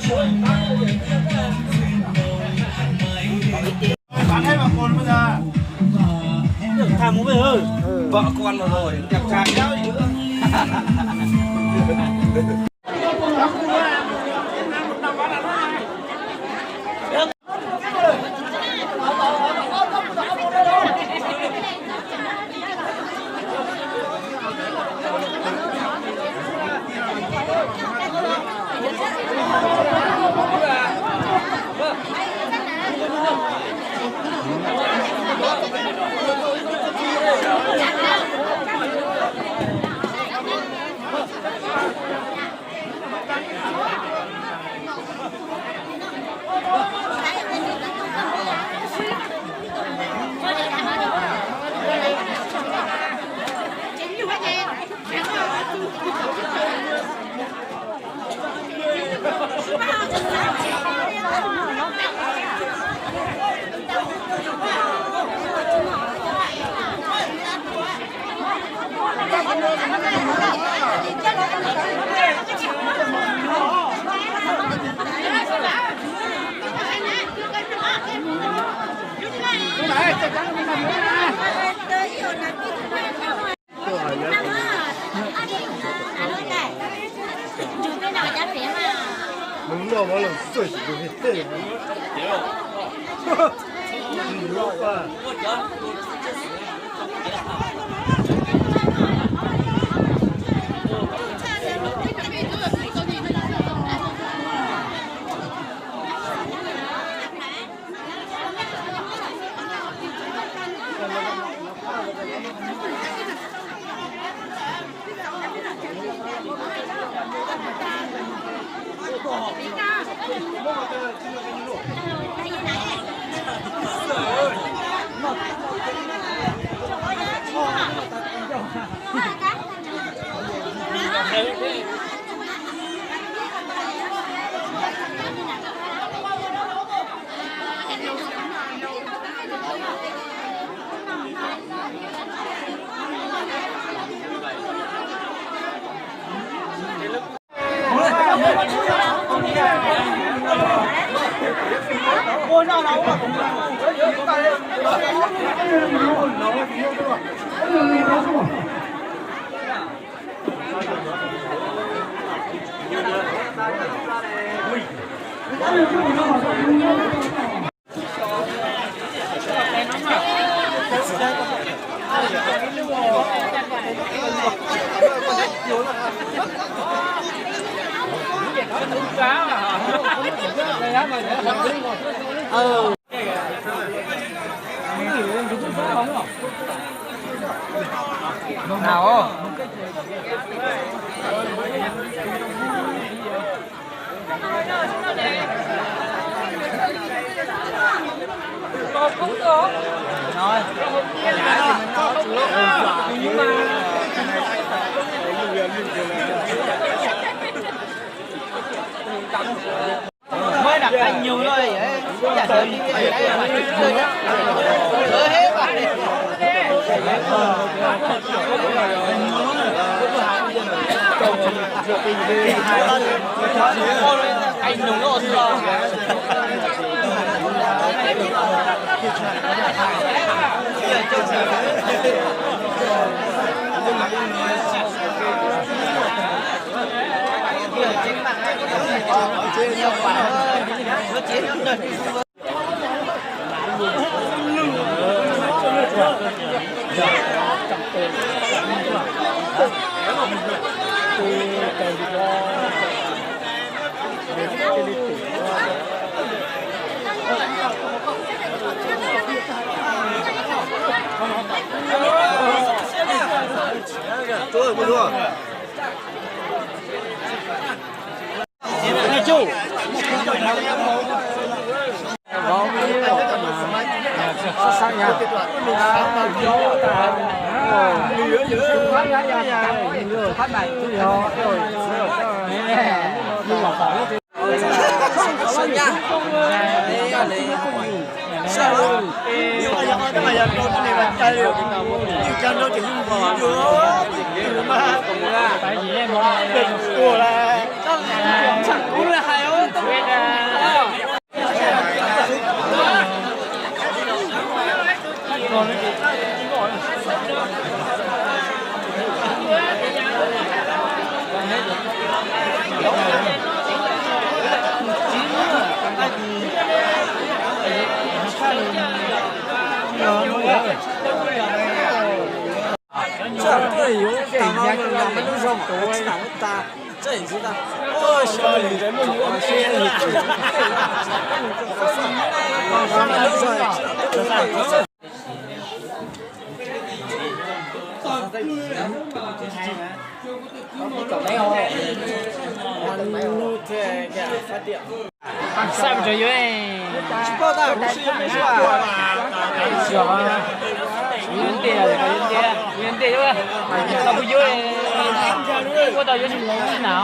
Tham mus, mus tham mus. Tham mus, tham mus. Xaj mus tso yuav. Yuav ntej, yuav ntej, tau kuv yuav, ua tau yuav tsis mus na.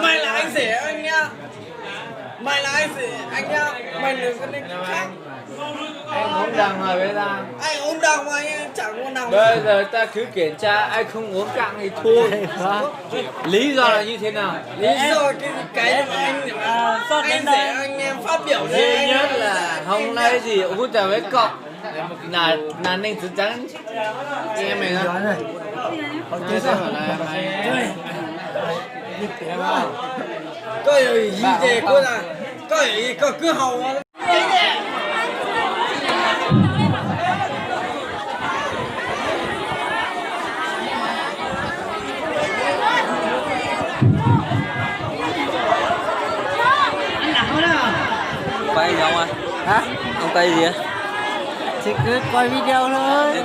Mày là anh rể anh nhá. Mày là anh rể anh nhá. Mày đừng có nên khác. Anh uống đằng rồi với ta. Anh uống đằng mà anh chẳng uống đằng. Bây giờ ta cứ kiểm tra, ai không uống cạn thì thua. Lý do là như thế nào? Lý do cái, cái mà anh, à, anh rể anh em phát biểu duy nhất là không lấy gì uống trà với cậu. Là, là nên chắc chắn. Em mày đó. Có gì gì về cô là có gì có cứ hầu. Quay video à? Hả? Ông quay gì á? Thì cứ quay video thôi.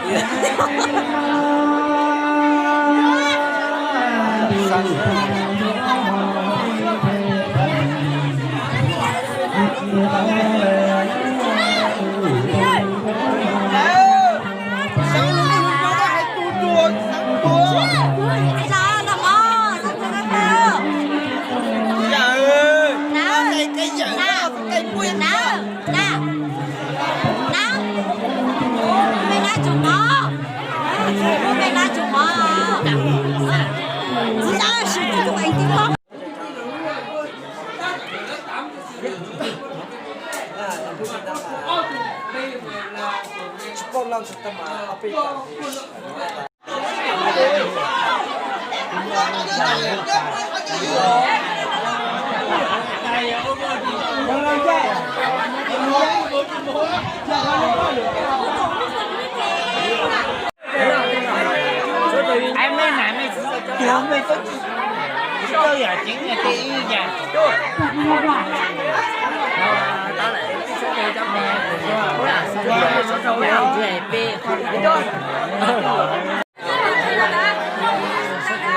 Ai mej na mej tsis tau, tsis tau yam ceev tias ib yam.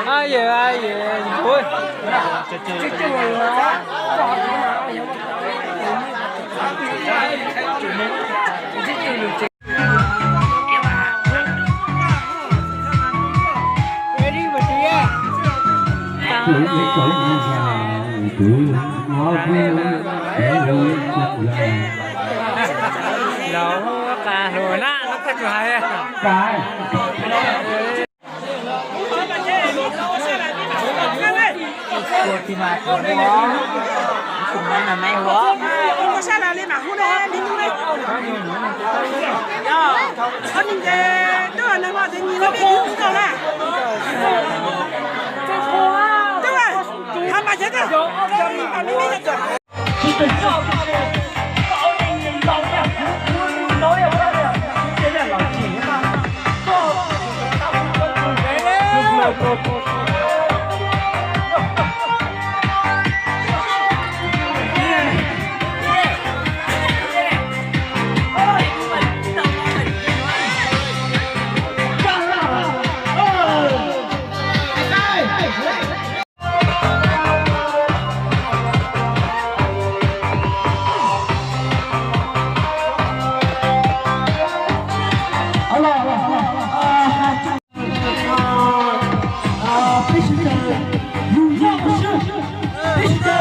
Ai yawm, ai yawm, ui. Los qas hluas na, no koj tsuas hais. Peb sawv daws yug yog sib, peb sawv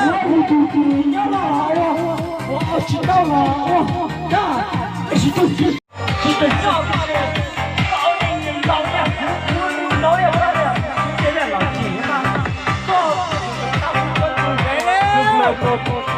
daws yuav hu tus twg nyob no los ua, ua tsis tau los ua, dag, peb sib tug sib. Sawv daws coj koj ua neeg laus na, kuv, kuv laus yog koj na, kuv ces yog laus tseem na, koj, koj, koj, koj,